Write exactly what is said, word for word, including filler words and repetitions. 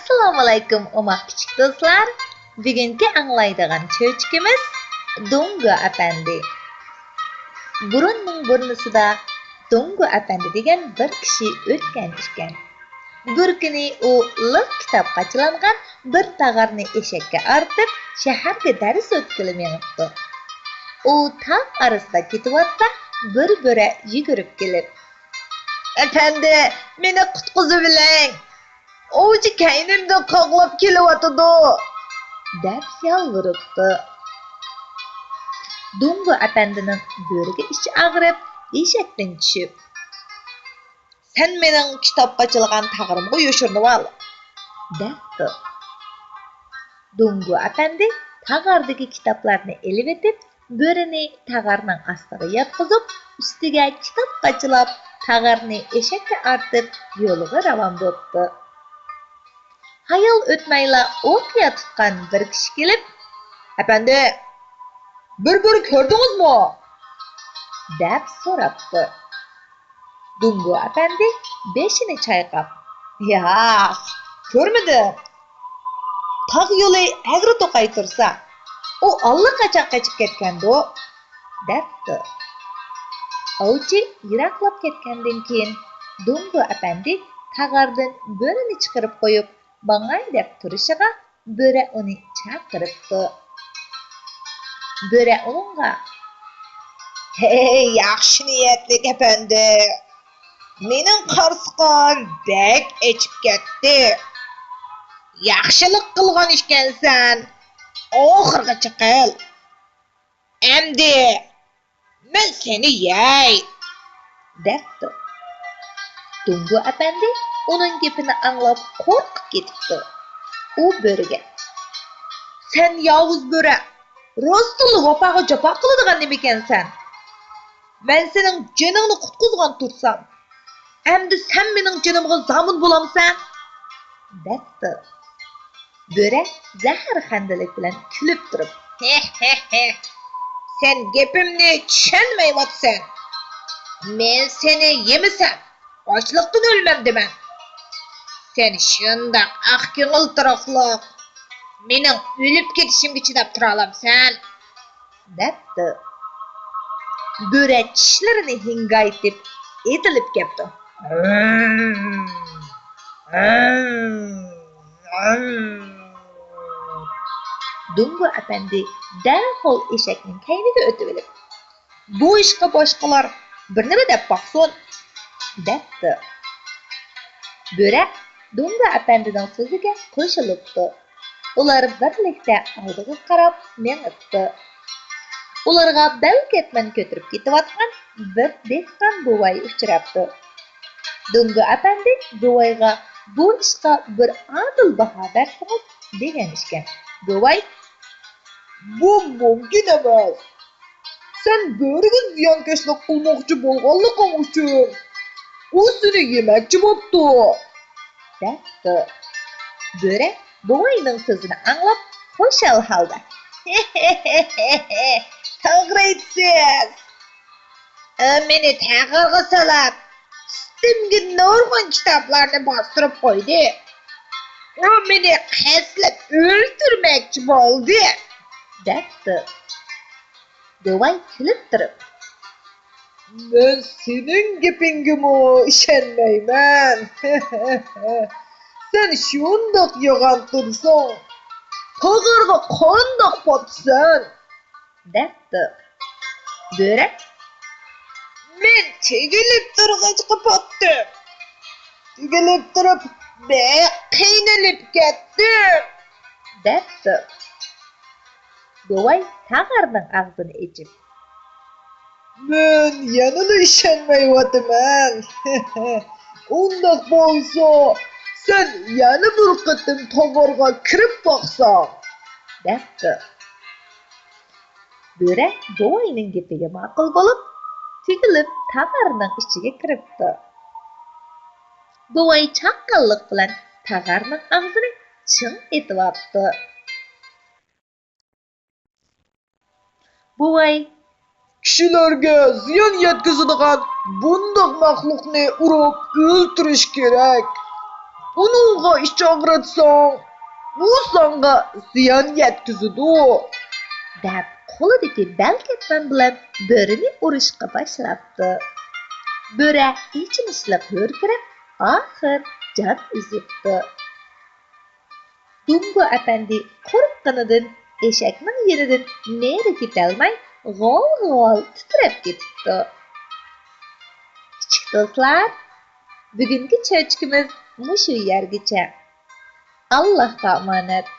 ئەسسالامۇئەلەيكۇم، ئوماق كىچىك دوستلار. بۈگۈنكى ئاڭلايدىغان چۆچىكىمىز دۇڭگو ئەپەندى. بۇرۇننىڭ بۇرنىسىدا دۇڭگو ئەپەندى دېگەن بىر كىشى ئۆتكەن ئىكەن. بىر كۈنى ئۇ لىق كىتاب قاچىلانغان بىر تاغارنى ئېشەككە ئارتىپ، شەھەرگە دەرس ئۆتكىلى مېڭىپتۇ. ئۇ تاغ ئارىسىدا كېتىۋاتسا، بىر بۆرە يۈگۈرۈپ كېلىپ، «ئەپەندى، مېنى قۇتقۇزۇۋېلىڭ! ئوۋچى كەينىمدىن قوغلاپ كېلىۋاتىدۇ!» دەپ يالۋۇرۇپتۇ. دۇڭگو ئەپەندىنىڭ بۆرىگە ئىچى ئاغرىپ، ئېشەكتىن چۈشۈپ، «سەن مېنىڭ كىتاب قاچىلىغان تاغىرىمغا يوشۇرۇنۇۋال!» دەپتۇ. دۇڭگو ئەپەندى تاغاردىكى كىتابلارنى ئېلىۋېتىپ، بۆرىنى تاغارنىڭ ئاستىغا ياتقۇزۇپ، ئۈستىگە كىتاب قاچىلاپ، تاغارنى ئېشەككە ئارتىپ، يولىغا راۋان بوپتۇ. ھايال ئۆتمەيلا ئوقيا تۇتقان بىر كىشى كېلىپ، «ئەپەندى، بىر بۆرە كۆردىڭىزمۇ؟» دەپ سوراپتۇ. دۇڭگو ئەپەندى بېشىنى چايقاپ، «ياق، كۆرمىدىم. تاغ يولى ئەگرى توقاي تۇرسا، ئۇ ئاللىقاچان قېچىپ كەتكەندۇ» دەپتۇ. ئوۋچى يىراقلاپ كەتكەندىن كېيىن، دۇڭگو ئەپەندى تاغاردىن بۆرىنى چىقىرىپ قويۇپ، ماڭاي دەپ تۇرۇشىغا، بۆرە ئۇنى چاقىرىپتۇ. بۆرە ئۇنىڭغا، «ھەي، ياخشى نىيەتلىك ئەپەندى، مېنىڭ قارسىقىم بەك ئېچىپ كەتتى. ياخشىلىق قىلغان ئىكەنسەن، ئاخىرغىچە قىل. ئەمدى مەن سېنى يەي!» دەپتۇ. دۇڭگو ئەپەندى ئۇنىڭ گېپىنى ئاڭلاپ قورقۇپ كېتىپتۇ. ئۇ بۆرىگە، «سەن ياۋۇز بۆرە، راستتىنلا ۋاپاغا جاپا قىلىدىغان نېمىكەنسەن؟ مەن سېنىڭ جېنىڭنى قۇتقۇزغان تۇرسام، ئەمدى سەن مېنىڭ جېنىمغا زامىن بولامسەن؟» دەپتۇ. بۆرە زەھەرخەندىلىك بىلەن كۈلۈپ تۇرۇپ، «ھېھ-ھېھ-ھېھ! سەن گېپىمنى چۈشەنمەيۋاتىسەن. مەن سېنى يېمىسەم، ئاچلىقتىن ئۆلمەمدىمەن. سەن شۇنداق ئاق كۆڭۈل تۇرۇقلۇق، مېنىڭ ئۆلۈپ كېتىشىمگە چىداپ تۇرالامسەن؟» دەپتۇ. بۆرە چىشلىرىنى ھىڭگايتىپ ئېتىلىپ كەپتۇ. دۇڭگو ئەپەندى دەرھال ئېشەكنىڭ كەينىگە ئۆتۈۋېلىپ، «بۇ ئىشقا باشقىلار بىر نېمە دەپ باقسۇن!» دەپتۇ. بۆرە دۇڭگو ئەپەندىنىڭ سۆزىگە قوشۇلۇپتۇ. ئۇلار بىرلىكتە ئالدىغا قاراپ مېڭىپتۇ. ئۇلارغا بەل كەتمەن كۆتۈرۈپ كېتىۋاتقان بىر دېھقان بوۋاي ئۇچراپتۇ. دۇڭگو ئەپەندى بوۋايغا، «بۇ ئىشقا بىر ئادىل باھا بەرسىڭىز» دېگەن ئىكەن. بوۋاي، «بۇ مۇمكىن ئەمەس. سەن بۆرىگە زىيانكەشلىك قىلماقچى بولغانلىقىڭ ئۈچۈن، ئۇ سېنى يېمەكچى بوپتۇ» دەپتۇ. بۆرە بوۋاينىڭ سۆزىنى ئاڭلاپ، خۇشال ھالدا، «توغرا ئېيتىسىز. ئۇ مېنى تاغارغا سولاپ، ئۈستۈمگە نۇرغۇن كىتابلارنى باستۇرۇپ قويدى. ئۇ مېنى قەستلەپ ئۆلتۈرمەكچى بولدى» دەپتۇ. بوۋاي كۈلۈپ تۇرۇپ، «مەن سېنىڭ گېپىڭگىمۇ ئىشەنمەيمەن. سەن شۇنداق يوغان تۇرساڭ، تاغارغا قانداق پاتىسەن؟» دەپتۇ. بۆرە، «مەن تۈگۈلۈپ تۇرغاچقا پاتتىم. تۈگۈلۈپ تۇرۇپ، بەك قىينىلىپ كەتتىم» دەپتۇ. بوۋاي تاغارنىڭ ئاغزىنى ئېچىپ، «مەن يەنىلا ئىشەنمەيۋاتىمەن. ئۇنداق بولسا، سەن يەنە بىر قېتىم تاغارغا كىرىپ باقساڭ» دەپتۇ. بۆرە بوۋاينىڭ گېپىگە ماقۇل بولۇپ، تۈگۈلۈپ تاغارنىڭ ئىچىگە كىرىپتۇ. بوۋاي چاققانلىق بىلەن تاغارنىڭ ئاغزىنى چىڭ ئېتىۋاپتۇ. بوۋاي، «كىشىلەرگە زىيان يەتكۈزىدىغان بۇنداق مەخلۇقنى ئۇرۇپ ئۆلتۈرۈش كېرەك. ئۇنىڭغا ئىچ ئاغرىتساڭ، ئۇ ساڭا زىيان يەتكۈزىدۇ، دەپ قولىدىكى بەلكەتمەن بىلەن بۆرىنى ئۇرۇشقا باشلاپتۇ. بۆرە ئېچىنىشلىق ھۆركىرەپ، ئاخىر جان ئۈزۈپتۇ. دۇمبۇ ئەپەندى قورققىنىدىن ئېشەكنىڭ يېنىدىن نېرى كېتەلمەي، غال-غال تىترەپ كېتىپتۇ. كىچىك دوستلار، بۈگۈنكى چۆچىكىمىز مۇشۇ يەرگىچە. ئاللاھقا ئامانەت.